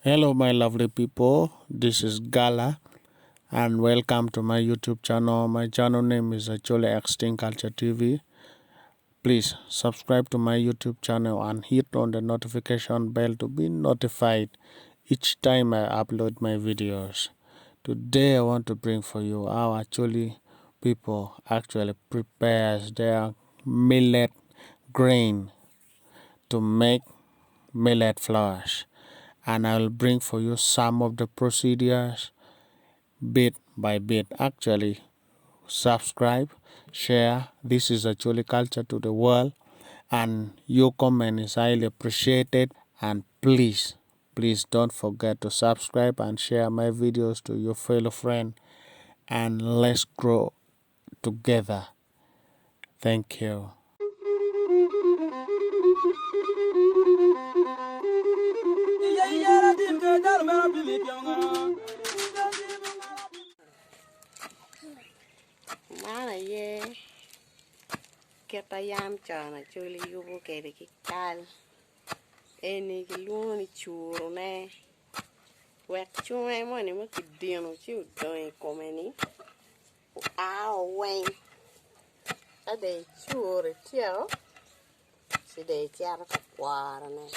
Hello my lovely people, this is Gala and welcome to my YouTube channel. My channel name is Acholi Extinct Culture TV. Please subscribe to my YouTube channel and hit on the notification bell to be notified each time I upload my videos. Today I want to bring for you how Acholi people actually prepares their millet grain to make millet flours, and I will bring for you some of the procedures bit by bit. Actually, subscribe, share. This is Acholi culture to the world, and your comment is highly appreciated. And please, please don't forget to subscribe and share my videos to your fellow friend, and let's grow together. Thank you. Man aye kit ma yam con Acholi yubo kwede ki kal eni kilwongo ni curone wek cunge moni ma kidino ci odong i kome-ni oa weng ka dong icuro ityeko ci dong icito ka kworone.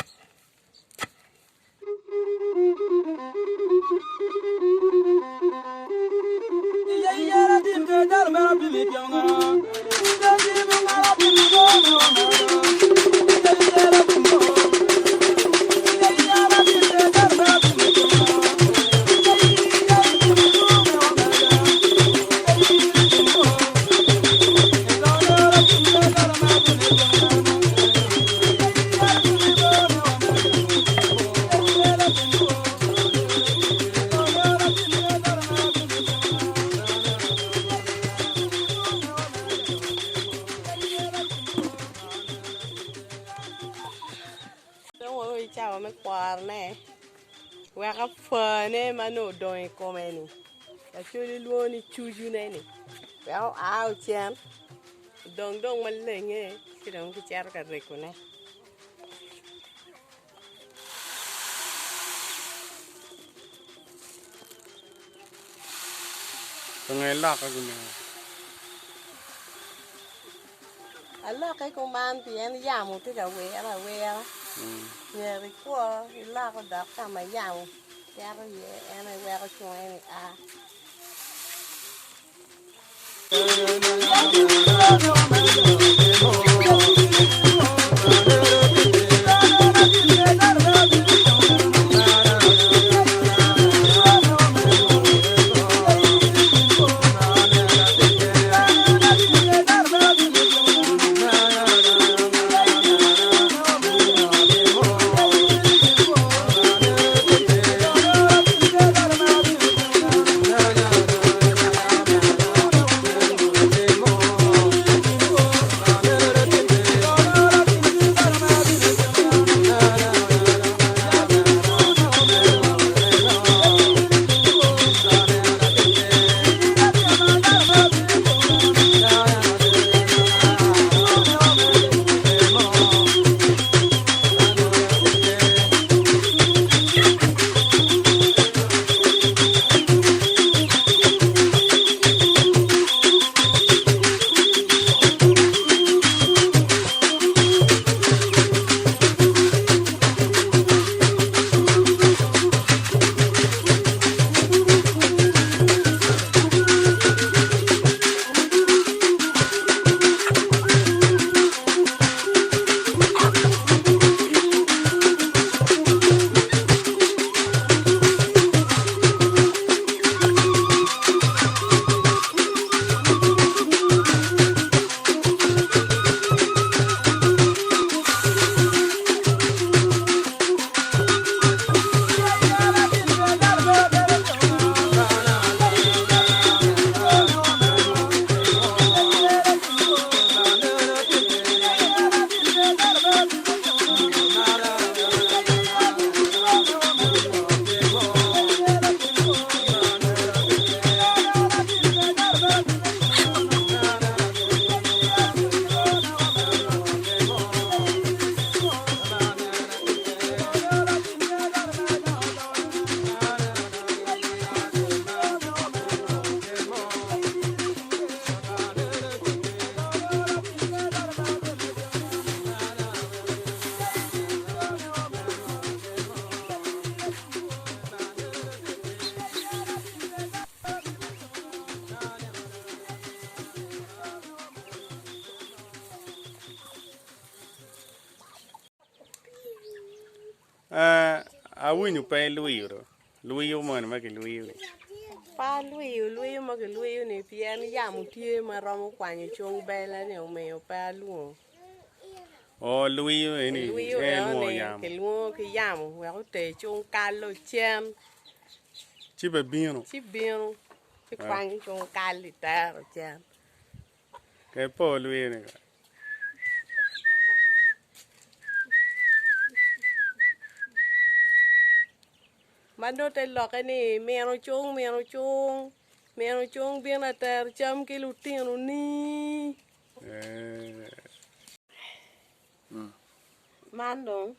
Dong wao i cawa me kworone wek apwane ma nongo odong i kome-ni lacol ilwongo ni cucune-ni wek oa ocen odong dong malenge ci dong kicito ka regone. Alokke kuman pien yamo tye ka wire awira, myero ikwo ilok odok ka ma yamo cito iye en aye weko cunge-ni a. Awinyo pe ilwiyo do, lwiyo moni ma kilwiyo-ni. Pe alwiyo lwiyo ma kilwiyo-ni pien yamo tye ma romo kwanyo cung bella-ni omiyo pe alwongo. Oo lwiyo eni Lwiyo en lwongo enoni yamo. kilwongo ki yamo wek oter cung kal-lo cen. Ci be bino. Ci bino ci kwanyo cung kal-li tero cen. Ke po lwiyo-ni. Ma nongo te lokke ni min ocung, min ocung, min ocung bino atero cam ki lutinoni. Man dong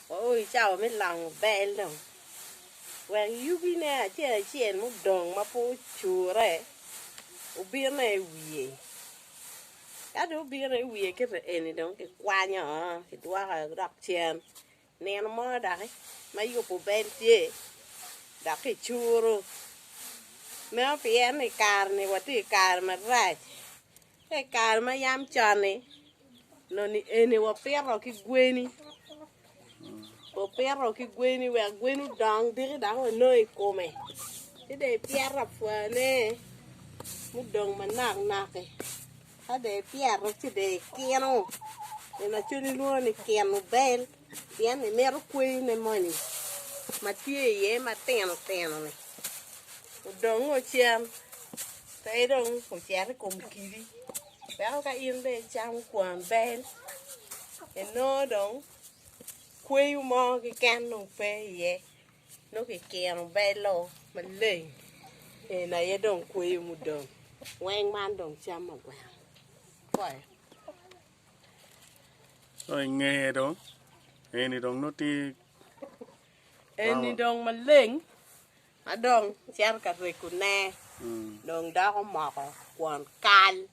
wao i cawa me longo bel dong wek yugine acel acel mudong ma pe ocure obine i wiye. Ka dong obino i wiye kite eni dong kikwanyo kidwoko dok cen nino mo doki ma yubo bel tye dok kicuru meno pien i kare-ni watye i kare marac. Ka i kare ma yam con-ni, nongo eni wapito ki gweni, wapito ki gweni wek gweni odong diki dok wanongo i kome ci dong ipyeto apwane mudong manok nok-ki ka dong ipyeto ci dong ikino gin ma cwiny lwongo ni kino bel pien imito kweyine moni ma tye iye matino tino-ni odongo cen. Pe dong ocito i kom kidi, weko ka in dong icamo kwon bel, inongo dong kweyo mo keken dong pe iye, nongo kikino bel-lo maleng, eni aye dong kweyo mudong, weng man dong cam magweno. Apwoyo. I ngeye dong, eni dong nongo tye. Eni dong maleng. Ma dong cito ka regone, dong doko moko kwon kal.